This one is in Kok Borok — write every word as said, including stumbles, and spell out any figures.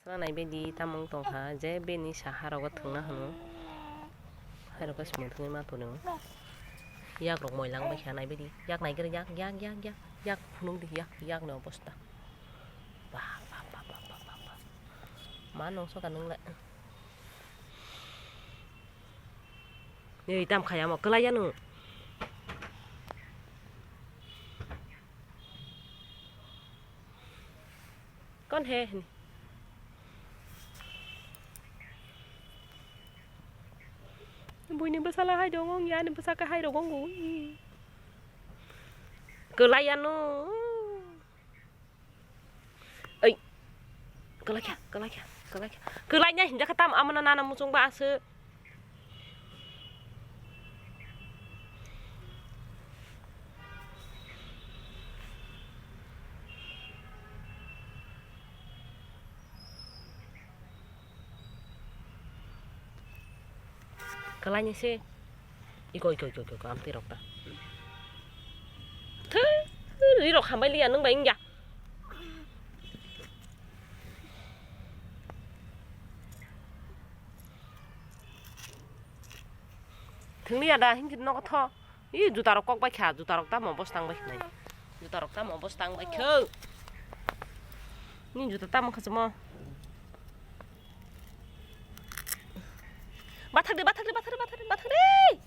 Nai bedi tamung tongkha je bini saha rogo thwngna hwnwi. Hai rogo se muthungwi ma tongo. Yak rok moilang bai kha nai bedi. Yak nai gere yak, yak, yak, yak, yak phunuk di yak, yak ni obosta. Ba, ba, ba. Ma nung soka nung le. Ni tam khaya mo kelai ya nung. Kon he hini. Buini bwsala hai dong ong ya, ani bwsaka hai rok ong ui. Kelai ya no. Oi. Kelai kya, kelai kya, kelai kya. Kelai nya hinja khatam amana nana muchung ba asu. Kelaini se. Iko, iko, iko, iko, iko, amtwi rok ta. Thwi, ri rok hambai liya, nwng bai wngya. Thwngli ya da, hingkhe nogo tho. Ih, juta rok kok bai kha, juta rok tamo bostang bai khnai. Juta rok tamo bostang bai kho. Ni juta tamo kha chamo. Bathak de, bathak de, bathak de, bathak de, bathak de.